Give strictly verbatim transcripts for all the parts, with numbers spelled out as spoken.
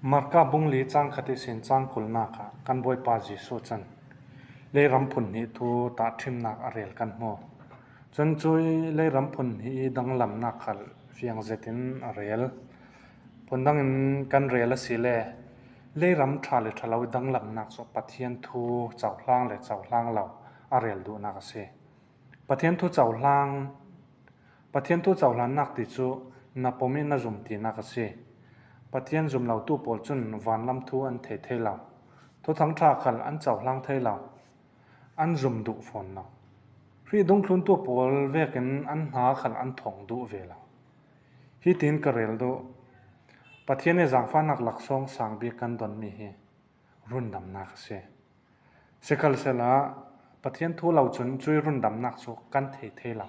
Marka bung li cang khat i sin cang kulnak ah kan Bawipa Jesuh cun leiram phun hnih thu tahṭhimnak a rel kan hmu. Cun cui leiram phun hnih i danglamnak khal fiang zetin a rel. Phundang in kan rel a si le leiram ṭha le ṭha lo i danglamnak cu Pathian thu cohlang le cohlang lo a rel duhnak a si. Pathian thu cohlang, Pathian thu cohlannak ti cu na pom i na zum tinak a si. Pathian zum lotu pawl cun vanlam thu an thei thei lo. Thuthang ṭha khal an cohlang thei lo. An zum duh fawn lo. Hri dungthluntu pawl vekin an hna khal an thawng duh ve lo. Hitin ka rel duh. Pathian i zangfahnak laksawng sang bik kan donmi hi rundamnak a si. Sikhalsehla Pathian thu lo cun cui rundamnak cu kan thei thei lo.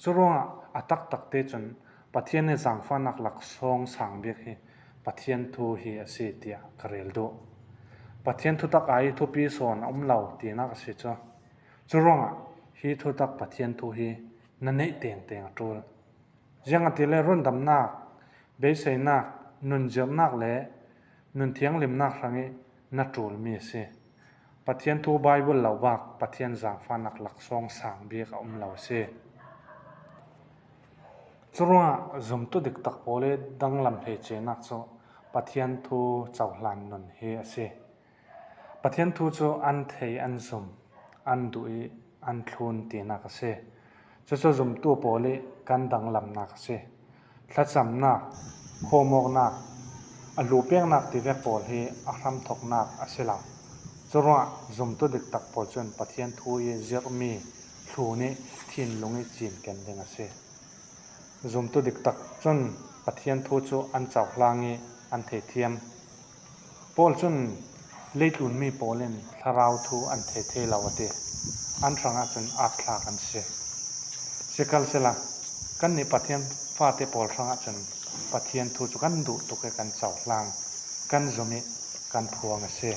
Curuangah a taktak te cun Pathian i zangfahnak laksawng sang bik hi Pathian thu hi a si tiah ka rel duh. Pathian thutak ai thupi sawn a um lo tinak a si cu. Curuangah hi thutak Pathian thu hi na neih tengteng a ṭul. Ziangahtile rundamnak, beiseinak, nunzirhnak le nun thianghlimnak hrangih na ṭulmi a si. Pathian thu Baibal lo bak Pathian zangfahnak laksawng sang bik a um lo a si. Curuangah zumtu diktak pawl i danglam hleicenak cu Pathian thu cohlan nun hi a si. Pathian thu cu an thei, an zum, an duh i an thlun tinak a si. Cucu zumtu pawl i kan danglamnak a si. Thlacamnak, khuamawknak, a hlupeknak tivek pawl hi a hramthoknak a si lo. Curuangah zumtu diktak pawl cun Pathian thu i zirhmi hlun i thinlung i cinken ding a si. Zumtu diktak cun Pathian thu cu an cohlang i an theithiam. Paul cun leitlunmi pawl in thlarau thu an thei thei lo a ti. An hrangah cun aatthlak an si. Sikhalsehla kannih Pathian fate pawl hrangah cun Pathian thu cu kan duh tuk i kan cohlang, kan zum i kan phuang a si.